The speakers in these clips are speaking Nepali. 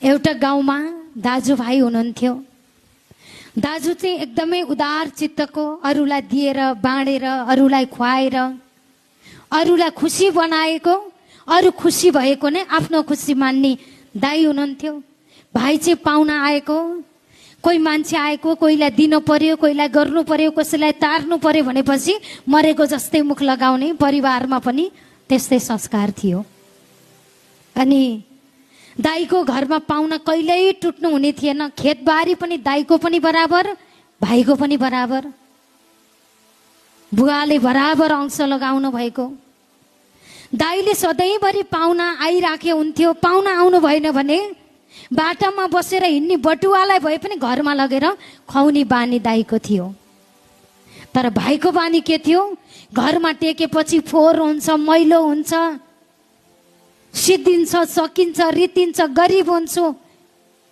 एउटा गाउँमा दाजुभाइ हुनुहुन्थ्यो। दाजु चाहिँ एकदमै उदार चित्तको, अरूलाई दिएर बाँडेर, अरूलाई खुवाएर, अरूलाई खुसी बनाएको, अरू खुसी भएको नै आफ्नो खुसी मान्ने दाइ हुनुहुन्थ्यो। भाइ चाहिँ पाहुना आएको, कोही मान्छे आएको, कोहीलाई दिनु पर्यो, कोहीलाई गर्नु पर्यो, कसैलाई तार्नु पर्यो भनेपछि मरेको जस्तै मुख लगाउने परिवारमा पनि त्यस्तै संस्कार थियो। अनि दाइको घरमा पाहुना कहिल्यै टुट्नु हुने थिएन। खेतबारी पनि दाइको पनि बराबर, भाइको पनि बराबर। बुवाले बराबर अंश लगाउनु भएको। दाइले सधैँभरि पाहुना आइराखे हुन्थ्यो। पाहुना आउनु भएन भने बाटामा बसेर हिँड्ने बटुवालाई भए पनि घरमा लगेर खुवाउने बानी दाइको थियो। तर भाइको बानी के थियो? घरमा टेकेपछि फोहोर हुन्छ, मैलो हुन्छ, सिद्धिन्छ, सकिन्छ, रितिन्छ, गरिब हुन्छु,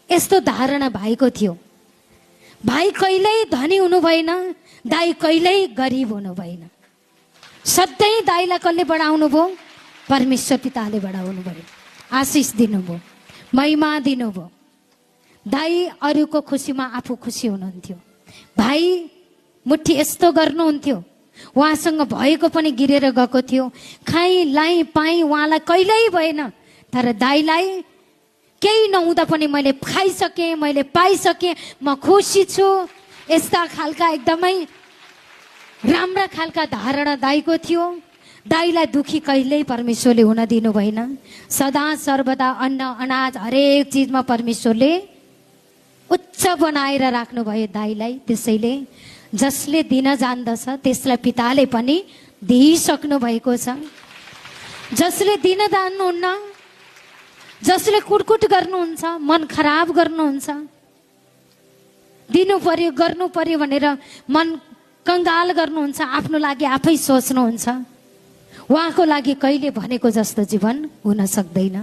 यस्तो धारणा भाइको थियो। भाइ कहिल्यै धनी हुनु भएन, दाइ कहिल्यै गरिब हुनु भएन। सधैँ दाइलाई कसले बढाउनु भयो? परमेश्वर पिताले बढाउनु भयो, आशिष दिनुभयो, महिमा दिनुभयो। दाइ अरूको खुसीमा आफू खुसी हुनुहुन्थ्यो। भाइ मुठी यस्तो गर्नुहुन्थ्यो, उहाँसँग भएको पनि गिरेर गएको थियो। खाइ लाई पाइ उहाँलाई कहिल्यै भएन। तर दाइलाई केही नहुँदा पनि मैले खाइसकेँ, मैले पाइसकेँ, म खुसी छु, यस्ता खालका एकदमै राम्रा खालका धारणा दाइको थियो। दाइलाई दुखी कहिल्यै परमेश्वरले हुन दिनु भएन। सदा सर्वदा अन्न अनाज हरेक चिजमा परमेश्वरले उच्च बनाएर राख्नुभयो दाइलाई। त्यसैले जसले दिन जान्दछ त्यसलाई पिताले पनि दिइसक्नु भएको छ। जसले दिन जान्नुहुन्न, जसले कुटकुट गर्नुहुन्छ, मन खराब गर्नुहुन्छ, दिनु पर्यो गर्नु पर्यो भनेर मन कङ्गाल गर्नुहुन्छ, आफ्नो लागि आफै सोच्नुहुन्छ, उहाँको लागि कहिले भनेको जस्तो जीवन हुन सक्दैन।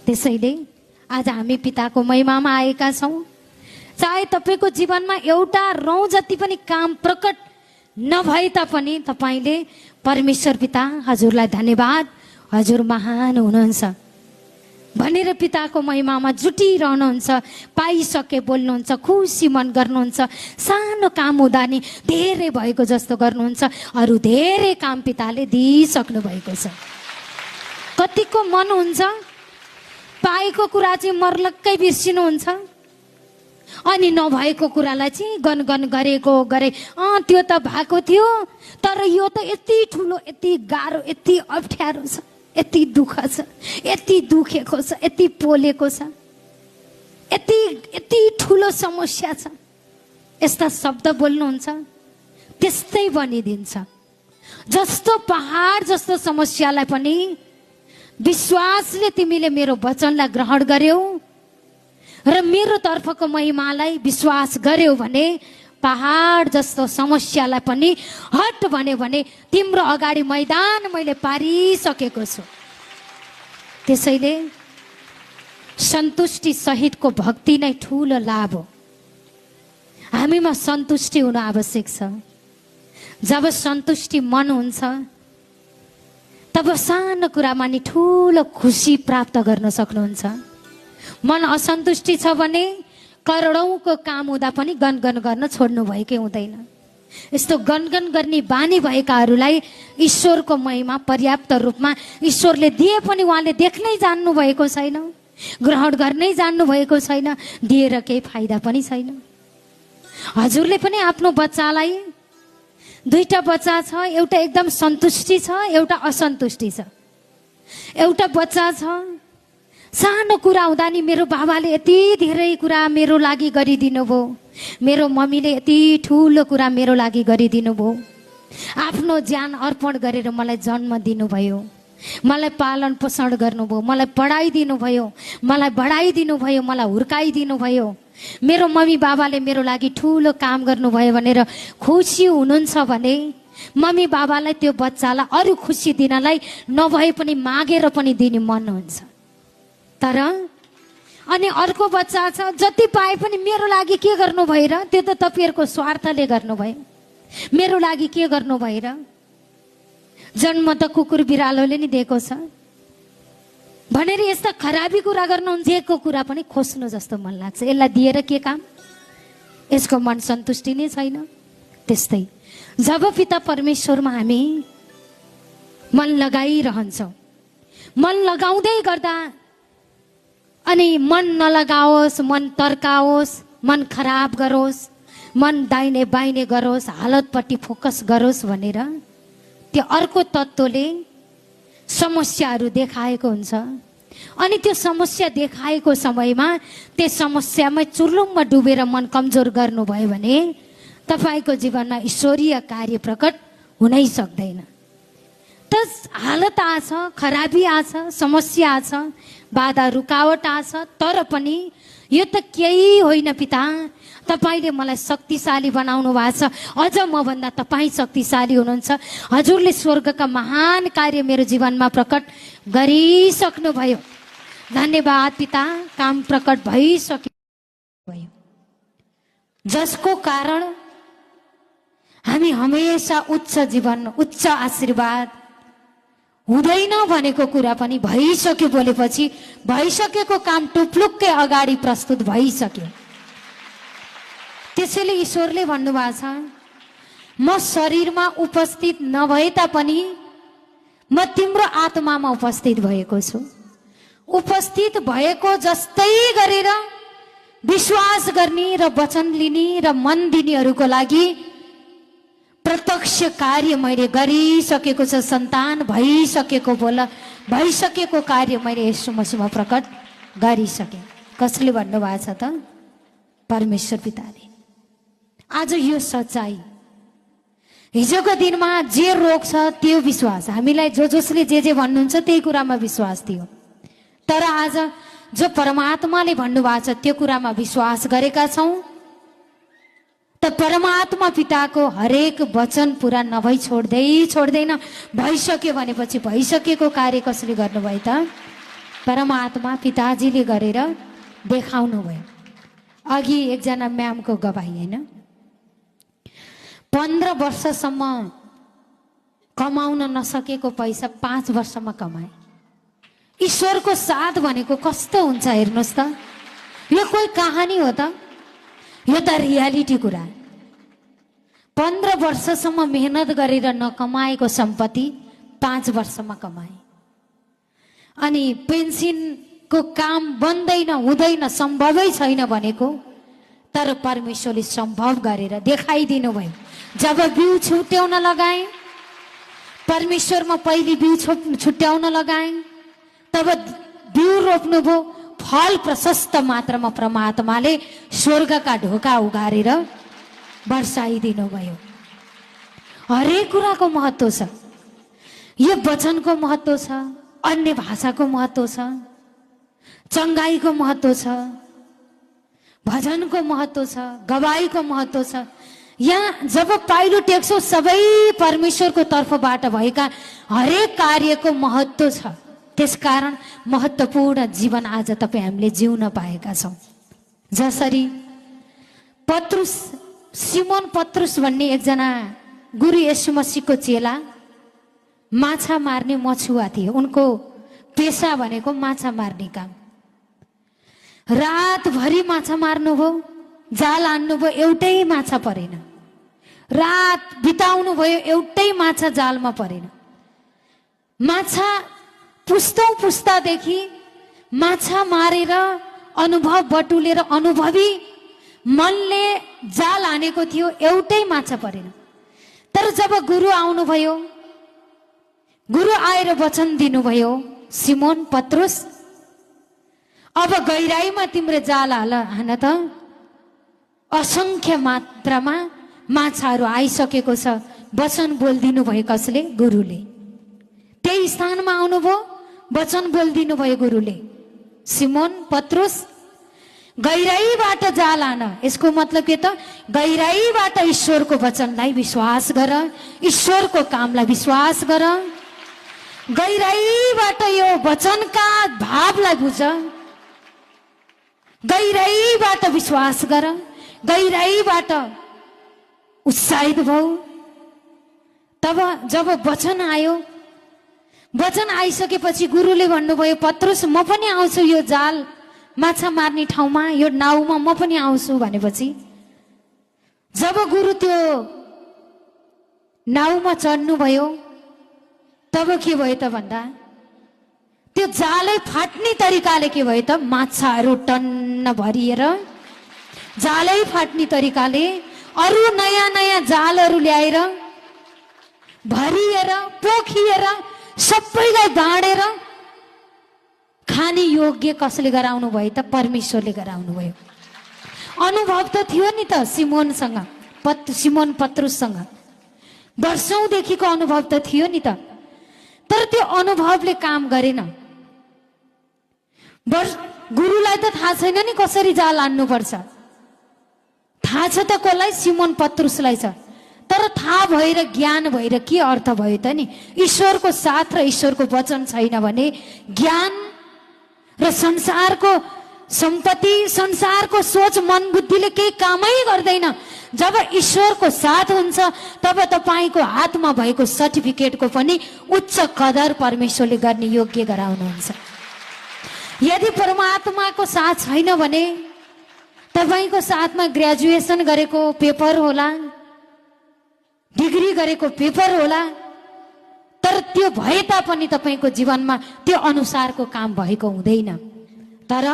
त्यसैले आज हामी पिताको महिमामा आएका छौँ। चाहे तपाईँको जीवनमा एउटा रौँ जति पनि काम प्रकट नभए तापनि तपाईँले परमेश्वर पिता हजुरलाई धन्यवाद, हजुर महान हुनुहुन्छ भनेर पिताको महिमामा जुटिरहनुहुन्छ। पाइसके बोल्नुहुन्छ, खुसी मन गर्नुहुन्छ, सानो काम हुँदा नि धेरै भएको जस्तो गर्नुहुन्छ। अरू धेरै काम पिताले दिइसक्नु भएको छ। कतिको मन हुन्छ पाएको कुरा चाहिँ मर्लक्कै बिर्सिनुहुन्छ, अनि नभएको कुरालाई चाहिँ गनगन गरेको गरे, त्यो त भएको थियो, तर यो त यति ठुलो, यति गाह्रो, यति अप्ठ्यारो छ, यति दुःख छ, यति दुखेको छ, यति पोलेको छ, यति ठुलो समस्या छ, यस्ता शब्द बोल्नुहुन्छ, त्यस्तै बनिदिन्छ। जस्तो पहाड जस्तो समस्यालाई पनि विश्वासले तिमीले मेरो वचनलाई ग्रहण गर्यौ र मेरो तर्फको महिमालाई विश्वास गर्यौ भने पहाड जस्तो समस्यालाई पनि हट भन्यो भने तिम्रो अगाडि मैदान मैले पारिसकेको छु। त्यसैले सन्तुष्टि सहितको भक्ति नै ठुलो लाभ हो। हामीमा सन्तुष्टि हुन आवश्यक छ। जब सन्तुष्टि मन हुन्छ तब सानो कुरामा नि ठुलो खुसी प्राप्त गर्न सक्नुहुन्छ। मन असन्तुष्टि छ भने करोडौँको काम हुँदा पनि गनगन गर्न छोड्नु भएकै हुँदैन। यस्तो गनगन गर्ने बानी भएकाहरूलाई ईश्वरको महिमा पर्याप्त रूपमा ईश्वरले दिए पनि उहाँले देख्नै जान्नु भएको छैन, ग्रहण गर्नै जान्नु भएको छैन, दिएर केही फाइदा पनि छैन। हजुरले पनि आफ्नो बच्चालाई, दुईटा बच्चा छ, एउटा एकदम सन्तुष्टि छ, एउटा असन्तुष्टि छ। एउटा बच्चा छ सानो कुरा हुँदा नि मेरो बाबाले यति धेरै कुरा मेरो लागि गरिदिनु भयो, मेरो मम्मीले यति ठुलो कुरा मेरो लागि गरिदिनु भयो, आफ्नो ज्यान अर्पण गरेर मलाई जन्म दिनुभयो, मलाई पालन पोषण गर्नुभयो, मलाई पढाइदिनु भयो, मलाई बढाइदिनु भयो, मलाई हुर्काइदिनु भयो, मेरो मम्मी बाबाले मेरो लागि ठुलो काम गर्नुभयो भनेर खुसी हुनुहुन्छ भने मम्मी बाबालाई त्यो बच्चालाई अरू खुसी दिनलाई नभए पनि मागेर पनि दिने मन हुन्छ। तर अनि अर्को बच्चा छ, जति पाए पनि मेरो लागि के गर्नु भएर, त्यो त तपाईँहरूको स्वार्थले गर्नुभयो, मेरो लागि के गर्नु भएर। जन्म त कुकुर बिरालोले नि दिएको छ, भनेर यस्ता खराबी कुरा गर्नुहुन्छ, एकको कुरा पनि खोज्नु जस्तो मन लाग्छ। यसलाई दिएर के काम? यसको मन सन्तुष्टि नै छैन। त्यस्तै जब पिता परमेश्वरमा हामी मन लगाइरहन्छौँ, मन लगाउँदै गर्दा अनि मन नलगाओस्, मन तर्काओस्, मन खराब गरोस्, मन दाहिने बाहिने गरोस्, हालतपट्टि फोकस गरोस् भनेर त्यो अर्को तत्त्वले समस्याहरू देखाएको हुन्छ। अनि त्यो समस्या देखाएको समयमा त्यस समस्यामै चुर्लुममा डुबेर मन कमजोर गर्नुभयो भने तपाईँको जीवनमा ईश्वरीय कार्य प्रकट हुनै सक्दैन। त हालत आछ, खराबी आछ, समस्या आछ, बाधा रुकावट आछ, तर पनि यो त केही होइन पिता, तपाईँले मलाई शक्तिशाली बनाउनु भएको छ, अझ मभन्दा तपाईँ शक्तिशाली हुनुहुन्छ। हजुरले स्वर्गका महान कार्य मेरो जीवनमा प्रकट गरिसक्नुभयो। धन्यवाद पिता, काम प्रकट भइसक्यो, जसको कारण हामी हमेसा उच्च जीवन, उच्च आशीर्वाद हुँदैन भनेको कुरा पनि भइसक्यो। बोलेपछि भइसकेको काम टुप्लुक्कै अगाडि प्रस्तुत भइसक्यो। त्यसैले ईश्वरले भन्नुभएको छ, म शरीरमा उपस्थित नभए तापनि म तिम्रो आत्मामा उपस्थित भएको छु। उपस्थित भएको जस्तै गरेर विश्वास गर्ने र वचन लिने र मन दिनेहरूको लागि प्रत्यक्ष कार्य मैले गरिसकेको छ। सन्तान भइसकेको भइसकेको कार्य मैले येशू मसीहमा प्रकट गरिसकेँ। कसले भन्नुभएको छ त? परमेश्वर पिताले। आज यो सच्चाइ, हिजोको दिनमा जे रोग छ त्यो विश्वास, हामीलाई जसले जे भन्नुहुन्छ त्यही कुरामा विश्वास थियो। तर आज जो परमात्माले भन्नुभएको छ त्यो कुरामा विश्वास गरेका छौँ। त परमात्मा पिताको हरेक वचन पुरा नभई छोड्दैन। भइसक्यो भनेपछि भइसकेको कार्य कसले गर्नुभयो त? परमात्मा पिताजीले गरेर देखाउनु भयो। अघि एकजना म्यामको गवाही, होइन, 15 वर्षसम्म कमाउन नसकेको पैसा 5 वर्षमा कमाए। ईश्वरको साथ भनेको कस्तो हुन्छ हेर्नुहोस् त। यो कोही कहानी हो त? यो त रियालिटी कुरा। 15 वर्षसम्म मेहनत गरेर नकमाएको सम्पत्ति 5 वर्षमा कमाए। अनि पेन्सनको काम बन्दैन, हुँदैन, सम्भवै छैन भनेको, तर परमेश्वरले सम्भव गरेर देखाइदिनु भयो। जब बिउ छुट्याउन लगाए, परमेश्वरमा पहिले बिउ छुट्याउन लगाए, तब बिउ रोप्नुभयो। फल प्रशस्त मात्रामा परमात्माले स्वर्गका ढोका उघारेर वर्षाइदिनु भयो। हरेक कुराको महत्त्व छ। यो वचनको महत्त्व छ, अन्य भाषाको महत्त्व छ, चङ्गाईको महत्त्व छ, भजनको महत्त्व छ, गवाईको महत्त्व छ। यहाँ जब पाइलो टेक्छौ, सबै परमेश्वरको तर्फबाट भएका हरेक कार्यको महत्त्व छ। त्यसकारण महत्त्वपूर्ण जीवन आज तपाईँ हामीले जिउन पाएका छौँ। जसरी सिमोन पत्रुस भन्ने एकजना गुरु येशू मसीहको चेला माछा मार्ने मछुवा थियो। उनको पेसा भनेको माछा मार्ने काम। रातभरि माछा मार्नुभयो, जाल हान्नुभयो, एउटै माछा परेन। रात बिताउनु भयो, एउटै माछा जालमा परेन। माछा पुस्तादेखि माछा मारेर अनुभव बटुलेर अनुभवी मनले जाल हानेको थियो, एउटै माछा परेन। तर जब गुरु आउनुभयो, गुरु आएर वचन दिनुभयो, सिमोन पत्रुस अब गहिराईमा तिम्रो जाल हान त। असंख्य मात्रामा माछाहरू आइसकेको छ। वचन बोलिदिनु भयो। कसले? गुरुले। त्यही स्थानमा आउनुभयो, वचन बोलिदिनु भयो गुरुले। सिमोन पत्रुस गहिराईबाट जाल हान। यसको मतलब के त? गहिराईबाट ईश्वरको वचनलाई विश्वास गर, ईश्वरको कामलाई विश्वास गर। गहिराईबाट यो वचनका भावलाई बुझ, गहिराईबाट विश्वास गर, गहिराईबाट उत्साहित भऊ। तब जब वचन आयो, वचन आइसकेपछि गुरुले भन्नुभयो, पत्रुस म पनि आउँछु यो जाल माछा मार्ने ठाउँमा, यो नाउमा म पनि आउँछु भनेपछि जब गुरु त्यो नाउमा चढ्नुभयो तब के भयो त भन्दा त्यो जालै फाट्ने तरिकाले के भयो त, माछाहरू टन्न भरिएर जालै फाट्ने तरिकाले अरू नयाँ नयाँ जालहरू ल्याएर भरिएर पोखिएर सबैलाई बाँडेर खाने योग्य कसले गराउनु भयो त? परमेश्वरले गराउनु भयो। अनुभव त थियो नि त सिमोनसँग, सिमोन पत्रुससँग वर्षौंदेखिको अनुभव त थियो नि त, तर त्यो अनुभवले काम गरेन। गुरुलाई त थाहा छैन नि कसरी जाल हान्नुपर्छ, थाहा छ त कसलाई? सिमोन पत्रुसलाई छ। तर थाहा भएर ज्ञान भएर के अर्थ भयो त नि? ईश्वरको साथ र ईश्वरको वचन छैन भने ज्ञान र संसारको सम्पत्ति, संसारको सोच, मन बुद्धिले केही कामै गर्दैन। जब ईश्वरको साथ हुन्छ तब तपाईको हातमा भएको सर्टिफिकेटको पनि उच्च कदर परमेश्वरले गर्ने योग्य गराउनुहुन्छ। यदि परमात्माको साथ छैन भने तपाईको साथमा ग्रेजुएसन गरेको पेपर होला, डिग्री गरेको पेपर होला, तर त्यो भए तापनि तपाईको जीवनमा त्यो अनुसारको काम भएको हुँदैन। तर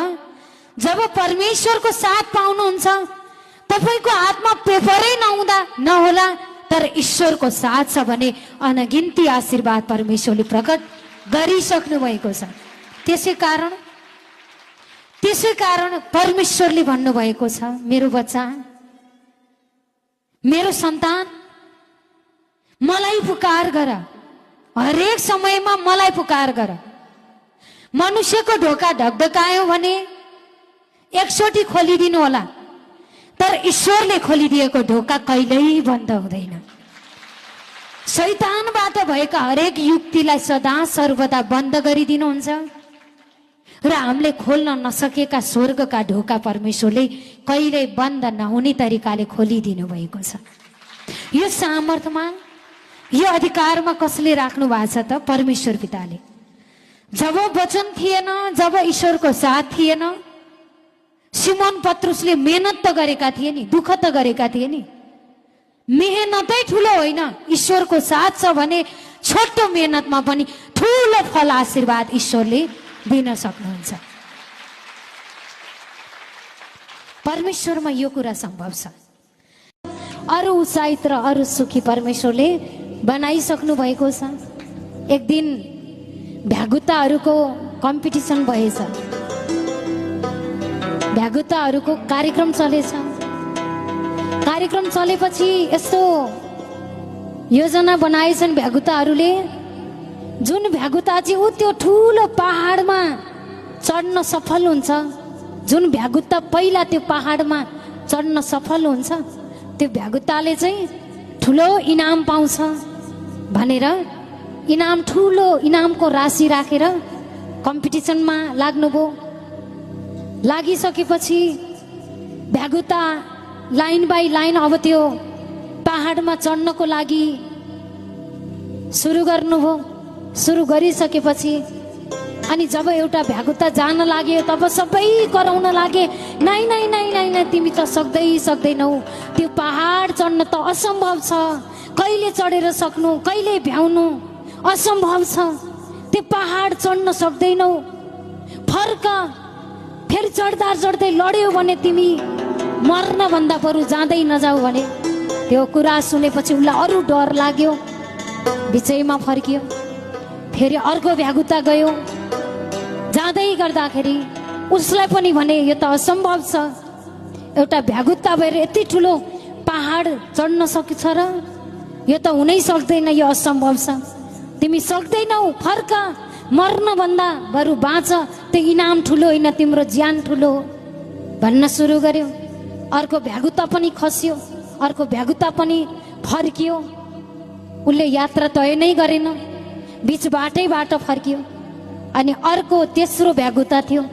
जब परमेश्वरको साथ पाउनुहुन्छ तपाईको हातमा पेपरै नहोला, तर ईश्वरको साथ छ भने अनगिन्ती आशीर्वाद परमेश्वरले प्रकट गरिसक्नु भएको छ। त्यसै कारण परमेश्वरले भन्नुभएको छ, मेरो बच्चा, मेरो सन्तान, मलाई पुकार गर, हरेक समयमा मलाई पुकार गर। मनुष्यको ढोका ढकढकायो भने एकचोटि खोलिदिनु होला, तर ईश्वरले खोलिदिएको ढोका कहिल्यै बन्द हुँदैन। शैतानबाट भएका हरेक युक्तिलाई सदा सर्वदा बन्द गरिदिनुहुन्छ र हामीले खोल्न नसकेका स्वर्गका ढोका परमेश्वरले कहिल्यै बन्द नहुने तरिकाले खोलिदिनु भएको छ। यो सामर्थ्यमा, यो अधिकारमा कसले राख्नु भएको छ त? परमेश्वर पिताले। जब वचन थिएन, जब ईश्वरको साथ थिएन, सिमोन पत्रुसले मेहनत त गरेका थिए नि, दुःख त गरेका थिए नि। मेहनतै ठुलो होइन, ईश्वरको साथ छ भने छोटो मेहनतमा पनि ठुलो फल आशीर्वाद ईश्वरले दिन सक्नुहुन्छ। परमेश्वरमा यो कुरा सम्भव छ। अरू उत्साहित र अरू सुखी परमेश्वरले बनाइसक्नु भएको छ। एक दिन भ्यागुताहरूको कम्पिटिसन भएछ, भ्यागुताहरूको कार्यक्रम चलेछ। कार्यक्रम चलेपछि यस्तो योजना बनाएछन् भ्यागुताहरूले, जुन भ्यागुता चाहिँ ऊ त्यो ठुलो पहाडमा चढ्न सफल हुन्छ, जुन भ्यागुता पहिला त्यो पहाडमा चढ्न सफल हुन्छ, त्यो भ्यागुताले चाहिँ ठुलो इनाम पाउँछ भनेर इनाम, ठुलो इनामको राशि राखेर कम्पिटिसनमा लाग्नुभयो। लागिसकेपछि भ्यागुता लाइन बाई लाइन अब त्यो पहाडमा चढ्नको लागि सुरु गर्नुभयो। सुरु गरिसकेपछि अनि जब एउटा भ्यागुता जान लाग्यो तब सबै कराउन लागे, नाइ नाइ नाइ नाइ नाइ, तिमी त सक्दैनौ, त्यो पहाड चढ्न त असम्भव छ, कहिले चढेर सक्नु, कहिले भ्याउनु असम्भव छ, त्यो पहाड चढ्न सक्दैनौ, फर्क, फेरि चढ्दा चढ्दै लड्यो भने तिमी मर्न भन्दा बरु जाँदै नजाऊ भने। त्यो कुरा सुनेपछि उसलाई अरू डर लाग्यो, बिचैमा फर्कियो। फेरि अर्को भ्यागुता गयो, जाँदै गर्दाखेरि उसलाई पनि भने यो त असम्भव छ, एउटा भ्यागुता भएर यति ठुलो पहाड चढ्न सक्छ र? यो त हुनै सक्दैन, यो असम्भव छ, तिमी सक्दैनौ, फर्क, मर्न भन्दा बरु बाँच, त्यो इनाम ठुलो होइन, तिम्रो ज्यान ठुलो हो भन्न सुरु गर्यो। अर्को भ्यागुता पनि खस्यो, अर्को भ्यागुता पनि फर्कियो। उसले यात्रा तय नै गरेन, बीच बाटैबाट फर्कियो। अनि अर्को तेस्रो भ्यागुता थियो,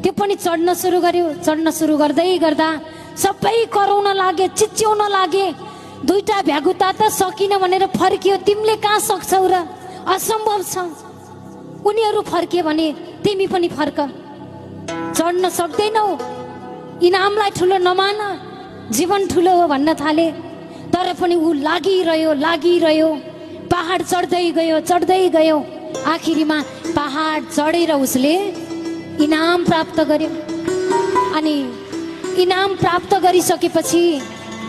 त्यो पनि चढ्न सुरु गर्यो। चढ्न सुरु गर्दै गर्दा सबै कराउन लागे, चिच्याउन लागे, दुईटा भ्यागुता त सकिन भनेर फर्कियो, तिमीले कहाँ सक्छौ र, असम्भव छ। उनीहरू फर्के भने तिमी पनि फर्क। चढ्न सक्दैनौ, इनामलाई ठुलो नमान, जीवन ठुलो हो भन्न थाले। तर पनि ऊ लागिरह्यो, पहाड चढ्दै गयो। आखिरीमा पहाड चढेर उसले इनाम प्राप्त गर्यो। अनि इनाम प्राप्त गरिसकेपछि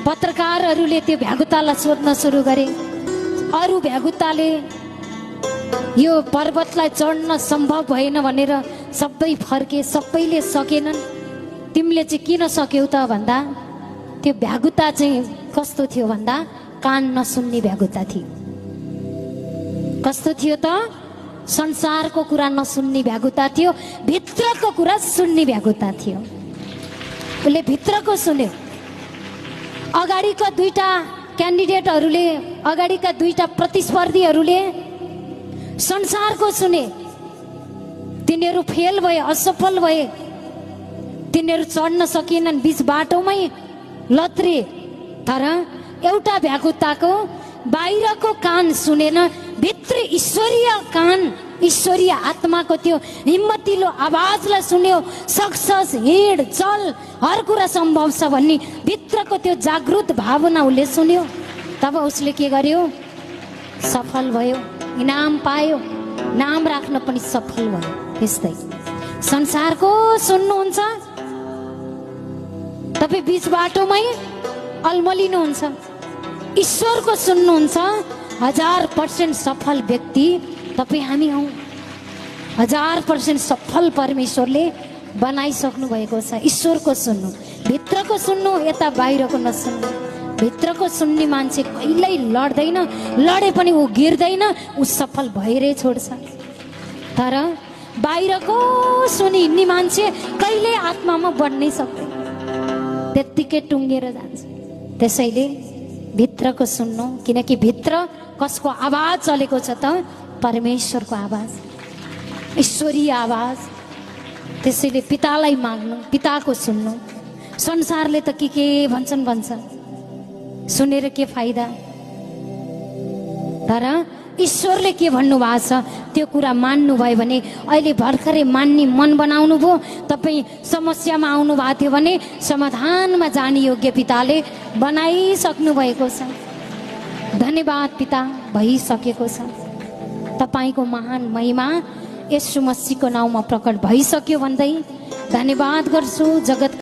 पत्रकारहरूले त्यो भ्यागुतालाई सोध्न सुरु गरे। अरू भ्यागुताले यो पर्वतलाई चढ्न सम्भव भएन भनेर सबै फर्के, सबैले सकेनन्। तिमीले चाहिँ किन सक्यौ त भन्दा त्यो भ्यागुता चाहिँ कस्तो थियो भन्दा कान नसुन्ने भ्यागुता थियो। कस्तो थियो त? संसारको कुरा नसुन्ने भ्यागुता थियो, भित्रको कुरा सुन्ने भ्यागुता थियो। उसले भित्रको सुन्यो। अगाडिका दुईटा क्यान्डिडेटहरूले, अगाडिका दुईटा प्रतिस्पर्धीहरूले संसारको सुने। तिनीहरू फेल भए, असफल भए। तिनीहरू चढ्न सकेनन्, बीच बाटोमै लत्रे। तर एउटा भ्यागुताको बाहिरको कान सुनेन, भित्र ईश्वरीय कान, ईश्वरीय आत्माको त्यो हिम्मतिलो आवाजलाई सुन्यो। सक्छस्, हिँड, चल, हर कुरा सम्भव छ भन्ने भित्रको त्यो जागृत भावना उसले सुन्यो। तब उसले के गर्यो? सफल भयो, इनाम पायो। नाम राख्न पनि सफल भयो। त्यस्तै संसारको सुन्नुहुन्छ, तपाईँ बीच बाटोमै अल्मलिनुहुन्छ। ईश्वरको सुन्नुहुन्छ, 1000% सफल व्यक्ति तपाईँ हामी हौ। 1000% सफल परमेश्वरले बनाइसक्नु भएको छ। ईश्वरको सुन्नु, भित्रको सुन्नु, यता बाहिरको नसुन्नु। भित्रको सुन्ने मान्छे कहिल्यै लड्दैन, लडे पनि ऊ गिर्दैन, ऊ सफल भएरै छोड्छ। तर बाहिरको सुनि हिँड्ने मान्छे कहिल्यै आत्मामा बढ्नै सक्दैन, त्यत्तिकै टुङ्गेर जान्छ। त्यसैले भित्रको सुन्नु, किनकि भित्र कसको आवाज चलेको छ त? परमेश्वरको आवाज, ईश्वरीय आवाज। त्यसैले पितालाई माग्नु, पिताको सुन्नु। संसारले त के भन्छन्, सुनेर के फाइदा? तर ईश्वरले के भन्नुभएको छ त्यो कुरा मान्नु भयो भने, अहिले भर्खरै मान्ने मन बनाउनु भयो। तपाईँ समस्यामा आउनु भएको थियो भने समाधानमा जाने योग्य पिताले बनाइसक्नु भएको छ। धन्यवाद पिता, भइसकेको छ। तपाईँको महान महिमा येशू मसीहको नाउँमा प्रकट भइसक्यो भन्दै धन्यवाद गर्छु। जगत